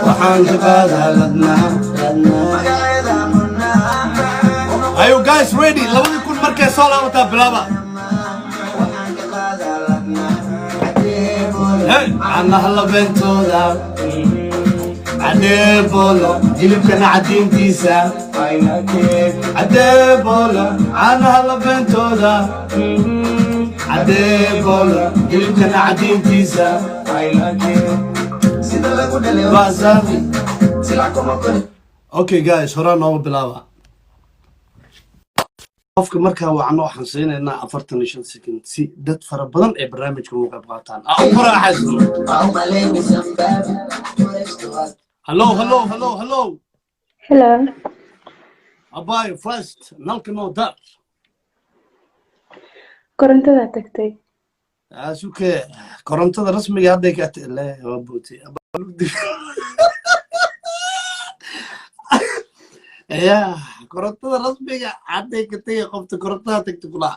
Waxaan ka qaadaa ladnaa. Are you guys ready? 2000 markay soo laabataa bilaaba. Hey, canaha labeentooda, cadeebolo, jilibkana cadiintiisa, cadeebolo, canaha labeentooda, cadeebolo, jilibkana cadiintiisa. Waa saafi. Okay guys, horaa nooga bilaaba. Qofka markaa wacno waxaan siinaynaa 45 second si dad fara badan ay barnaamijka uga qayb qaataan, aa u faraaxaysno. Hello, hello, hello, hello. Hello. Abayo, first nalka noo dar. Korontada tagtay. Asuke korontada rasmiga hadday ka le waa bootay ya, korontada rasmiga hadday ka tegay. Qofta korontada tagta kulaa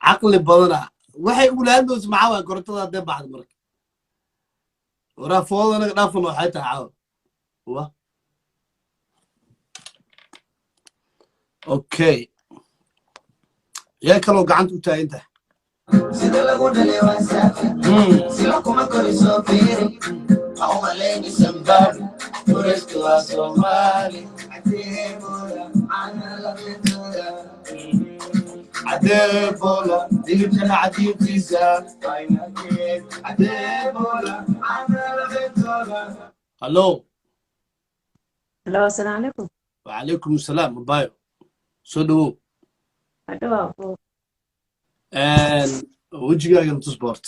caqli badana waxay ugula hadlayso. Maxaa waay korontada hadday baxda? Marka waraa foodanaga dhaafan waxay tahay caawa wa. Okay, yaa kaloo gacanta u taagan tahay? Cadeebola, dilibkana cadiintiisa, cadeebola. Hallo. Hello, asalaamu calaykum. Wacalaykum asalaam, abayo, soo dhawow. Hadhow abu. Wejigaagan tusboort.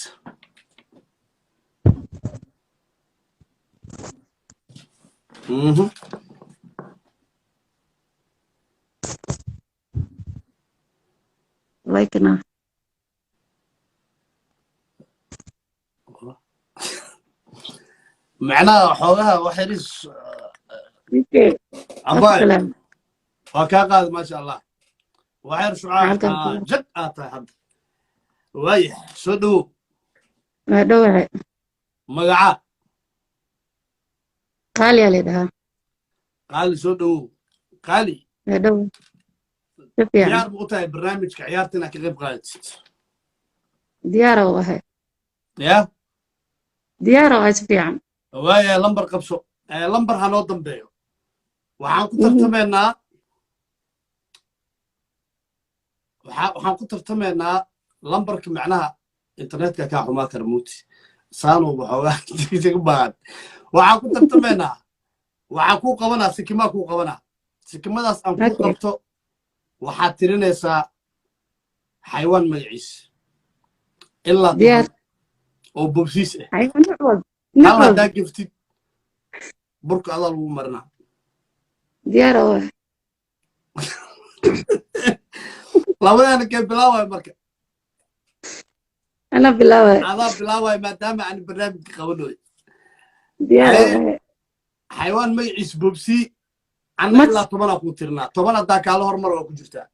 Waykana. Macnaha xoogaha waxyaris. Okay. Abayo. Asalaam. Waa kaa qaada, maasha Allah, waxyar shucaa. Halkan ku. Jag aad tahay hadda, waaya, soo dhawow. Waa dhowahay. Magacaa? Qaali aa la dhahaa. Qaali, soo dhawow qaali. Waa dhowahay. Si fiican. Diyaar ma u tahay barnaamijka ciyaarta inaad ka qayb qaadatid? Diyaar oo ahay. Ya. Diyaar oo ahay si fiican. Waaya, lambar qabso. Lambar ha noo dambeeyo. Waxaan ku tartamaynaa, waxaan ku tartamaynaa lambarka. Macnaha internetka kaa xumaa kara muuti saanu waxoogaa isaga baahan. Waxaan ku tartamaynaa, waxaan kuu qabanaa sikimaa, kuu qabanaa sikimadaas aan kuu qabto. Waxaad tirinaysaa xayawaan magaciis ilaa 10 Diyaar. oo bobsiis ah. Xayawaan nooc walba. Nooc Hal walba. haddaa geftid, burka adaa lagu marinaa. Diyaar oo ahay. Labadaana kee bilaawaya marka? Ana bilaabay. Adaa bilaawaya maadaama aan barnaamijka qabanoy. Diyaar oo Haye. ahay. Xayawaan magaciis bobsi anna Mas. ilaa 10-aa kuu tirinaa. 10 haddaa kaala hormar waa ku jirtaa.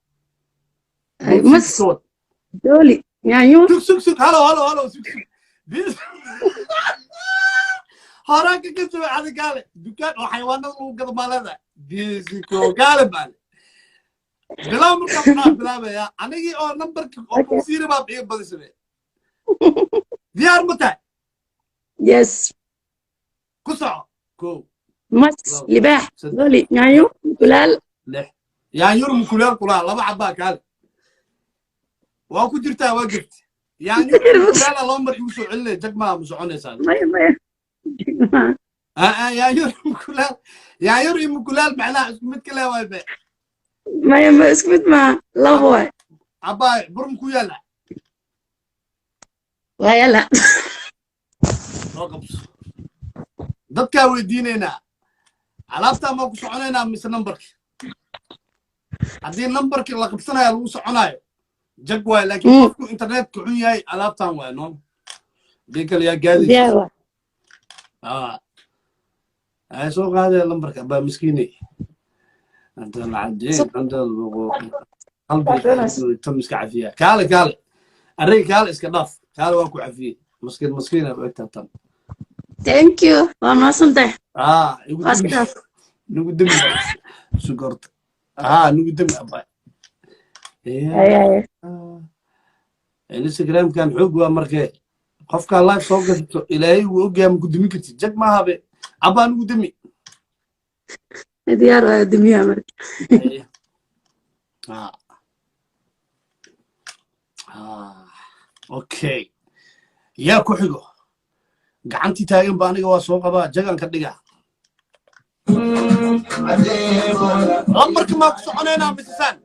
Ay, Bobsi mas. sood. Dooli. Yaanyuur. Sug, sug, sug, halo, halo, halo, sug, sug. Horaanka ka soo cada gaale dukaan oo xayawaanada lagu gado maalada disiko gaale baale bilaab. Markaa waxaa bilaabaya anigii oo nambarka oo bobsiina baa iga badisame. Diyaar ma tahay? Yes. Ku soco: 1, Mas. 2, Libaax. 3, Dooli. Yaanyuur. Mukulaal. 6. Yaanyur mukuleel kulaa laba cabaa kaale waa ku jirtaa, waa gefti. Yaanyur mukulaala laba mar igu soo celinaya, jag maa ma soconaysaa? Maya, maya. Yaanyur mukulaal, yaanyur iyo mukulaal macnaha isku mid kale waay be. Maya, ma isku mid maaha. Labo waay. Abbaay, bur muku yaala? Waa yala. Soo qabso. Dadkaa weydiinaynaa, alaabtaa maa ku soconaynaa mise nambarka? Haddii nambarkii la qabsanayo lagu soconayo, jag waay, laakiin qofku internetka xun yahay, alaabtan waay no hadii kale yaa gaadaysa. Diyaar waay. Ah, ay soo qaadaya lambarka baa miskiinay anta alcadiin anta qalbi tam iska cafiya. Kaale, kaale, array, kaale, iska dhaaf, kaale, waa ku cafiyey. Maskiin, maskiin u egtaa tan. Thank you, waa mahadsantahay. Ah, igu Waa demi. iska dhaaf. Nugu demi sugorta, ah, nugu demi abay. Haye, haye. Instagramkan xoog waa markee qofkaa live soo gashato, Ilaahay wuu ogyahay, ma ku demi kartid. Jag maahabe, abaa, nugu demi. Diyaar waay, demiyaa marka. Ah. Ah. Okay, yaa ku xigo? Gacantii taagan ba aniga waa soo qabaa, jagan ka dhiga. Lambarka maa ku soconaynaa misesaan?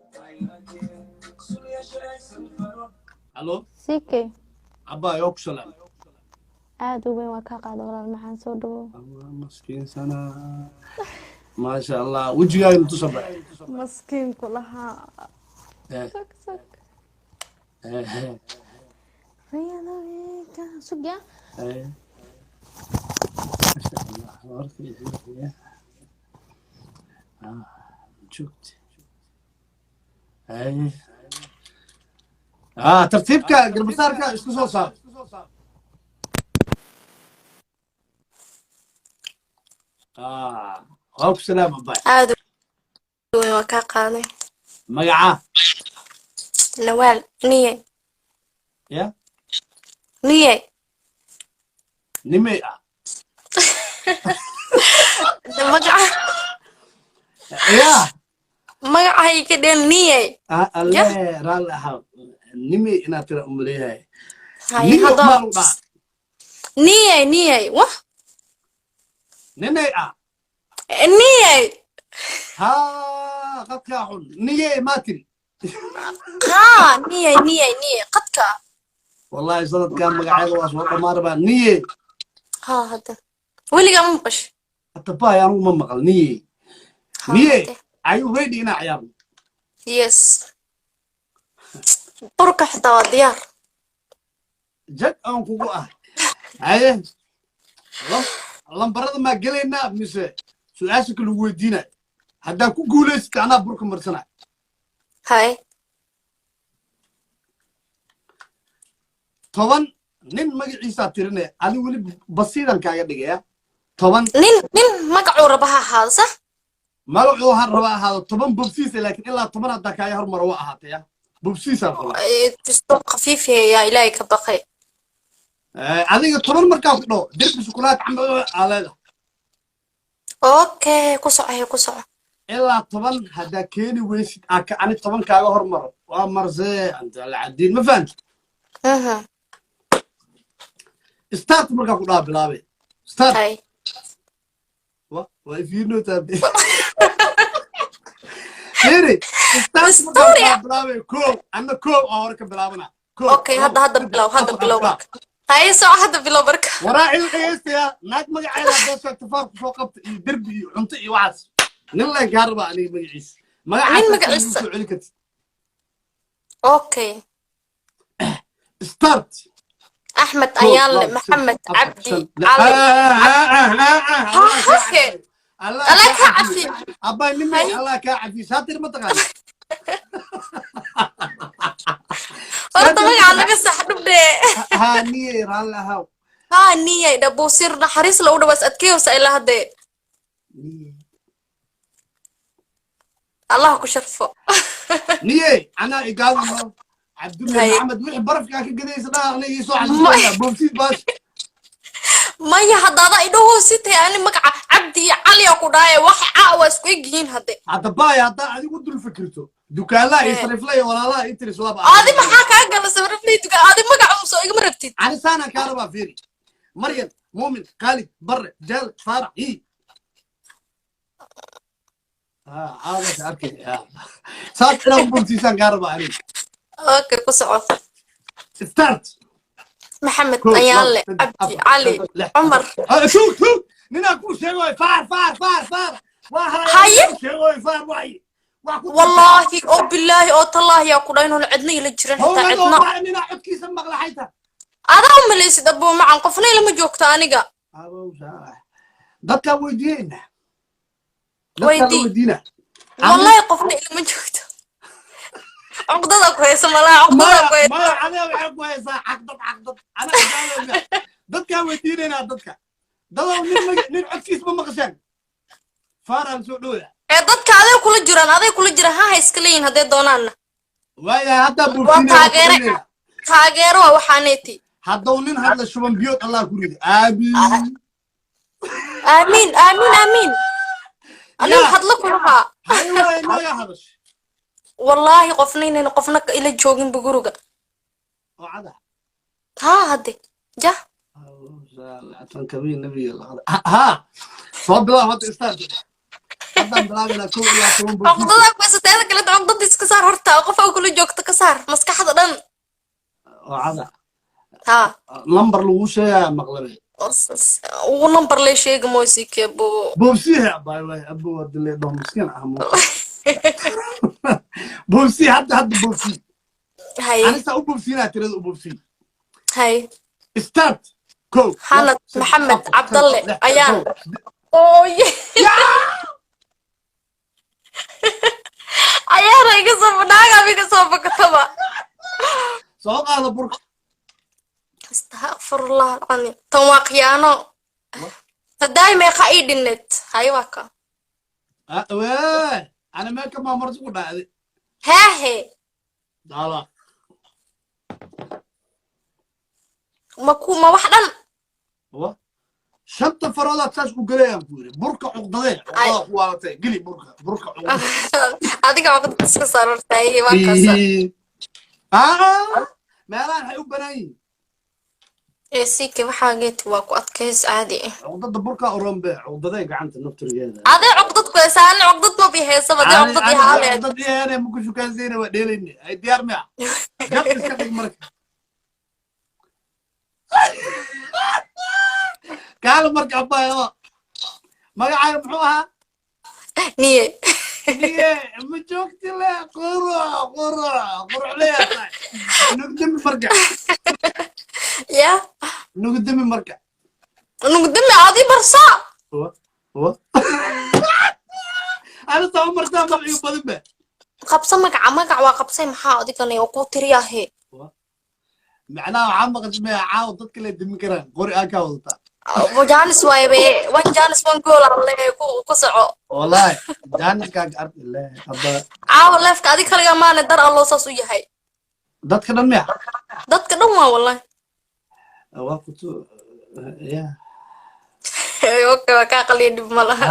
Halo. CK. Abaa, yoo ku salaam. Aad u weyn, waa kaa qaada walaal, maxaan soo dhawow. Allah, maskiinsana, maasha Allah, wejigaagana tusa ba. Maskiinku lahaa. Sug, sug. Riyadayda sug ya. Maasha Allah, warka ah, joogta. Ah, tartiibka garbasaarka isku soo saar. Ah, waa ku salaam, abay. Aad u weyn, waa kaa qaaday. Magacaa? Nawaal niye. Ya? Niye. Nimey ah? Magaca. Ya? Magacay ka dheen niye. Ah, alle. Ya. Raalli ahaa, nimey inaad tira umaleeyahay. Haye. Niyo. Hadda. Maa lagu dhaha? Niye, niye, wah. Ninay ah? Niye. Ha, qadkaa xun. Niye maa tiri? Haa, niye, niye, niye qadka. Wallahi sanadkan magaceeda waa soo dhammaan rabaa, niye. Haa, hadda weligaa ma maqasho? Hadda baay, anigu ma maqal niye. Haa. Niye. Hadda. Are you ready inaa ciyaarno? Yes, burka xitaa waa diyaar. Jag aan kugu ah. Haye, lambarada maa gelaynaa mise su-aasha ka lagu weydiinay? Haddaa ku guulaysata, anaa burka marsanay. Haye. 10 nin magaciisaa tirinaya, adi weli basiidan kaaga dhigaya 10. Nin, nin magacuu raba ha ahaado, sax? Magacuu ha raba ahaado, 10 bobsiisa, laakiin ilaa 10 haddaa kaaga hormaro waa ahaataya, bobsiisaan rabaa. Kisto khafiif yaa Ilaahay ka baqay. Adiga 10 markaa ku dhaho, dirbi sukulaat camal aa leedahay. Okay, ku soco, haye, ku soco. Ilaa 10 haddaa keeni weysid, aa ka ani 10 kaaga hormaro, waa marsee anta alcadiin, ma fahamti? Mhm. Start markaa ku dhaha, bilaabay, start. Haye. Waa ifiinootaa. Fiiri, start markaa ku Story. dhaha, bilaabay. Kow, anna kow aa hore ka bilaabana. Kow, Okay. labo, Hadda, hadda saddex, bilow hadda. afar, Bilow bilaab. marka. Haye, soco, hadda bilow marka. Waraacii u dhegeystayaa, naag magaceeda haddaa sheegto, faar kusoo qabta iyo derbi iyo cunto iyo waxaas. Nin leen kaa rabaa aniga magaciisa. Nin Magacaas magaciisa. soo celi kartid. Okay. Start. Axmed. Kow, Ayaanle. labo, Maxamed. saddex, afar, Cabdi. shan, lix. Cali. Ah, Ha. Allah kaa Hake. cafiyo. Allah Allah kaa kaa cafiyo. cafiyo. Abbaa nimay. Haye. Allah kaa cafiyo. Saatir ma taqaana? Horta Saatir ma magaca taqaana? laga sax dhubdhe. Haa, niyey, raalli ahaw. Haa, niyay dhabuusir naxariis lagu dhawaas adkeeyowsa ilaa haddee. Niyey. Allah ku sharfo. Niyey, anaa igaadano Cabdullahi. Haye. Maxamed wixii barafkaa ka gadaysa dhaha, aniga ii soo xasuusanaya boobsiid baash. Maya, haddaada idhahow sitay ani magaca Cabdi iyo Cali aa ku dhahaye, wax caa waa isku eg yihiin hadde. Hadda baay, haddaa adigu dul fikirto dukaanlaha iyo Ee. sariifla iyo walaalaha ii tiris waaba. Adi maxaa kaa gala sabrafleyduga? Adi magaca usoo igama rabtid. Anisaanaan kaa rabaa, fiiri: Maryam, Muumin, Khaalid, Barre, Jaal, Faarax ii caawas arkay saas inaa u boobsiisaan kaa rabaa aniga. Okay, ku soco. Start. Maxamed. Kow, labo, Ayaanle. saddex, Cabdi. afar, Cali. shan, lix. Cumar. Ah, tuug, tuug, ninaa kuu sheegoy, faar, faar, faar, faar waa Haye. haraya sheegoy, faar waay. Wax ku Wallaahi oo bilaahi oo tallaahi yaa ku dhahay inuun cidna ila jirin xitaa howlad oo cidna. baa ninaa codkiisa maqla xayta. Adaa u malaysid, abuu macan, qofna ilama joogto aniga. Abow saalax, dadkaa weydiiyeyna, dadkaa la Weydii. weydiina. Wallaahi qofna ilama joogto. Cuqdada ku haysa malaha, cuqdada Maya ku haysa. Maya, adiga waxay ku haysaa caqdad, caqdad. Anaa jaalaya dadkaa weydiinaynaa, dadka dadow nin codkiis ma maqasheen? Faaraan soo dhowda. Ee dadka aday kula jiraan, aday kula jiraan, ha iska leeyihin hadday doonaanna. Waayahay, haddaa Waa buurtiinaya. taageere, taageero waa waxaaneeti. Haddau nin hadla, shuban biyood Allah ku rido, aamiin. Aamiin, aamiin, aamiin. Aniga Yaa. Hadla kulahaa. Hay waay, naga hadash. Wallaahi qofna inayna qofna ila jooginba guriga. Oo cada. Haa, hadde jah. Tan kabii nabiga laqada ha soo bilaab hadda, istaag, haddaan bilaabaynaa 11 buurtiisa. Cuqdada ku haysa teeda kale, cuqdada iska saar horta. Qof aa kula joogto ka saar maskaxda dhan. Oo cada. Haa. Lambar lagu sheegaa maqlabe. Ugu number lee sheegi moysi kebo. Boobsihe abaay waay, abu wadile dhoo miskiin ah mo boobsi hadda, hadda boobsi. Hay. Anisa u boobsiinaa, tirada u boobsii. Hay. Start, kow. Xanad. Labo, saddex, Maxamed, afar, shan, Cabdalle, lix, Ayaan. toddoba, siddeed. Ooye, ayaana iga soo naagaa iga soo bakataba. Soo qaada burka. Astaqfirullah alcadiim, tan waa khiyaano. Hadaay meeqa ii dhineed? Hay, waa ka. Ah, wee ana meel ka maamarsi ku dhacday. Heehe. Dala. Ma ku ma wax dhan. Wa shanta faroodaad saas u gelayaan ku yiri burka cuqdadee, cuqdada ku waalatay, geli burka, burka cuqdada. Adiga cuqdad iska saar horta. Hay, waa kaasa. Ah, meelahan waxay u banaan yihiin. Ee sike waxaa geeti waa ku adkays caadi ah. Cuqdada burka orombe, cuqdadee gacanta naftirgeeda. Adee cuqdad ku haysa, ana cuqdad ma bi haysaba dee, cuqdad i haaleed. Cuqdad iyaane ma ku shukaansiina, waa dheelayne. Ay, diyaar miya? Gab iska dhig marka. Kaala marka abaayo, magacaaga muxuu ahaa? Niye. Niye, ma joogti le, quruc quruc quruc leeyahay. Nugdami marka. Ya. Nugdami marka. Nugdami adi barsa. Wa wa ana soo martaa magaciyu badin be. Qabso magaca, magac waa qabsay, maxaa adigana oo kuu tiriyahe? Macnaha waxaa maqasmaya caawa dadka le dimi karaan qori aa kaa wadataa. Jaanis waaye be, one jaanis one goal alle ku soco. Wallahi jaaniskaaga arki le hadda. Caawa leefka adig kaligaa maane, dar alloo saas u yahay. Dadka dhan miya? Dadka dhan waa, wallahi. Waa kutu ya. Okay, waa kaa qaliya, dhib ma laha.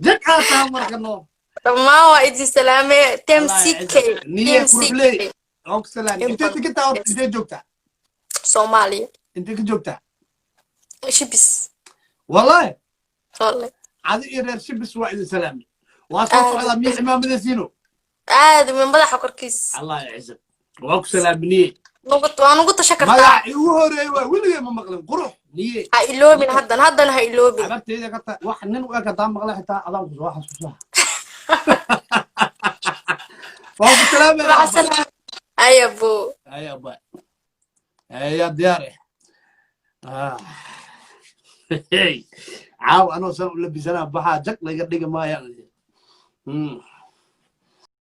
Jag aa taha marka noo. Dhammaan waa idin salaame, tem ck. Niye. Tem. Quruxley. Ck. Ogsalaan, intee degantaa horta? Intee joogtaa? Soomaaliya. Intee ka joogtaa? Shibis. Wallahi? Wallahi. Adi iyo reer Shibis waa idin salaamay, waa soo socdaa miya cimaamada siino? Aad min madaxa korkiis. Allah yacizak, waa ku salaaminiye. Waa nugu tasha kartaa. Magaca igu horeeyey waa weligay ma maqlin, qurux niye. Ha iloobin haddan, haddana ha iloobin. Abarteyda ka ta wax nin u eg haddaan maqla xitaa adaan ku soo xasuusaa. Waa ku salaamaya. Maca salaam aya bo. Aya ba, aya diyaar eh. Hey, caaw anoo saan u labisanaa baxaa, jag laga dhigi maayaan.